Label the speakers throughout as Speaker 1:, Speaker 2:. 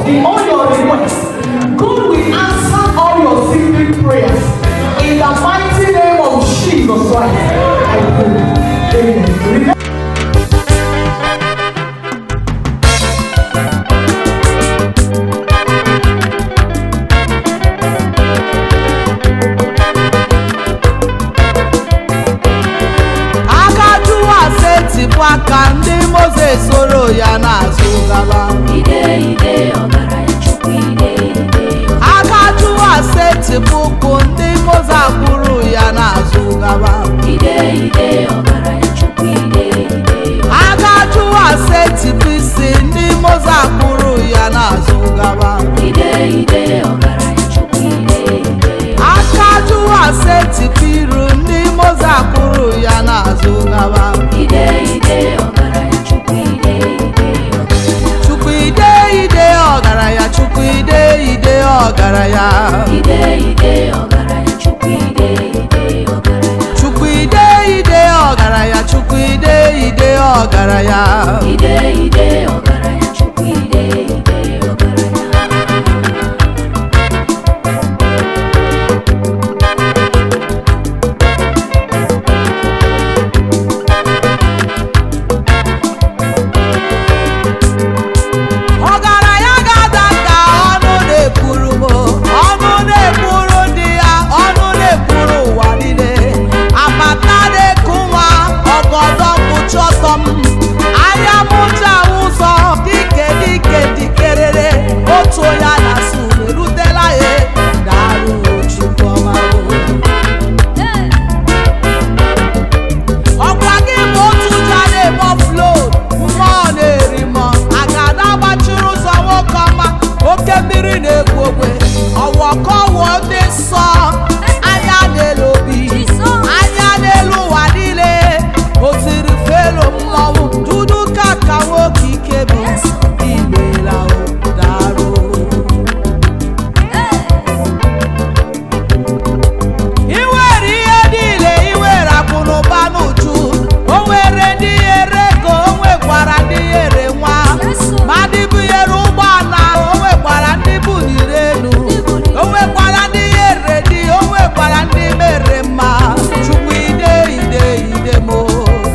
Speaker 1: in all your requests. God will answer all your secret prayers. In the mighty name of Jesus Christ, I pray. Amen.
Speaker 2: Aka Juwa setịpụ aka, ndị Mozes soro ya n'azụ gaba.
Speaker 3: Ide ide ọgaranya, Chukwu ide ide.
Speaker 2: Aka Juwa setịpụ ụkwụ, ndị Mozes akwụrụ ya n'azụ gaba.
Speaker 3: Ide ide ọgaranya, Chukwu ide ide.
Speaker 2: Aka Juwa setịpụ isi, ndị Mozes akwụrụ ya n'azụ gaba.
Speaker 3: Ide ide ọgaranya, Chukwu ide ide.
Speaker 2: Aka Juwa setịpụ iru, ndị Mozes akwụrụ ya n'azụ gaba.
Speaker 3: Ide ide ọgaranya, Chukwu ide ide ọgaranya.
Speaker 2: Chukwu ide ide ọgaranya, Chukwu ide ide ọgaranya.
Speaker 3: Ide ide ọgaranya, Chukwu ide ide ọgaranya.
Speaker 2: Chukwu ide ide ọgaranya, Chukwu ide ide ọgaranya.
Speaker 3: Ide ide ọgaranya, Chukwu ide ide ọgaranya.
Speaker 2: Ọgaranya ga-ada ka ọnụ na-ekwuru m, ọnụ na-ekwuru ndị ya, ọnụ na-ekwuru ụwa niile. Amata na-eku nwa ọgọdọ mkpuchi ọtọ m, anya m ji ụzọ dike dike dikerere otu onye a na-asụ erutela ya. Daalụ Chukwu ọma o. Ọkwa gị bụ otu ji a na-eme ọflod, mmụọ na-eri mmụọ agada gbachiri ụzọ, nwoke ọma, oke mmiri na-egbu ogwe, ọwọkọwọ ndị nsọ, anya n'elu obi, anya n'elu ụwa niile, otiri felo mmọnwụ dudu ka ka nwoke ike bụ imela o, darụ. I nwere ihe niile, i nwere akụnụba n'uju. O nwere ndị nyere ego, o nwekwara ndị nyere nwa, ma ndị bunyere ụgbọala, o nwekwara ndị buliri elu, o nwekwara ndị nyere di, o nwekwara ndị mere mma. Chukwu ide ide ide mo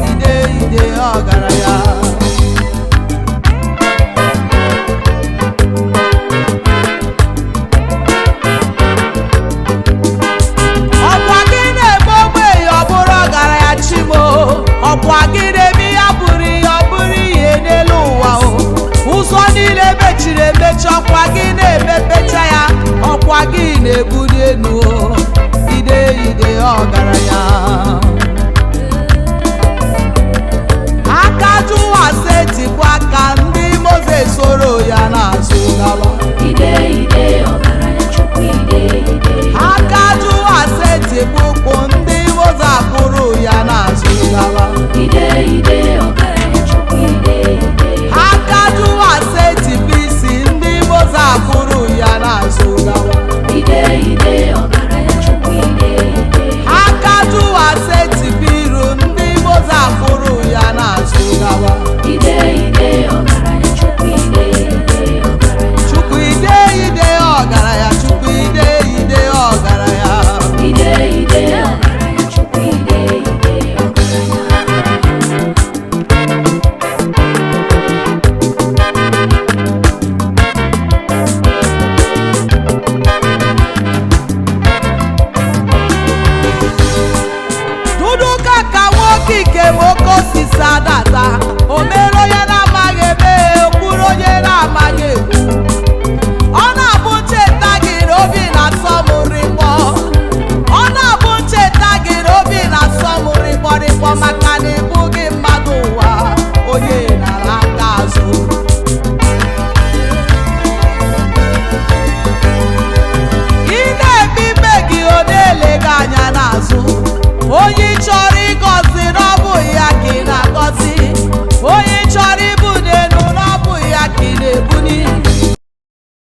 Speaker 2: ide ide ọgaranya. Ọkwa gị na-eme ogbenye ọ bụrụ ọgaranya, chimo. Ọkwa gị na-eme ihe bụrụ ihe ọ bụrụ ihe n'elu ụwa o. Ụzọ niile mechiri emechi, ọkwa gị na-emepecha ya, ọkwa gị na-ebuli elu o, ide ide ọgaranya. Aka Juwa setịpụ aka, ndị Mozes soro ya na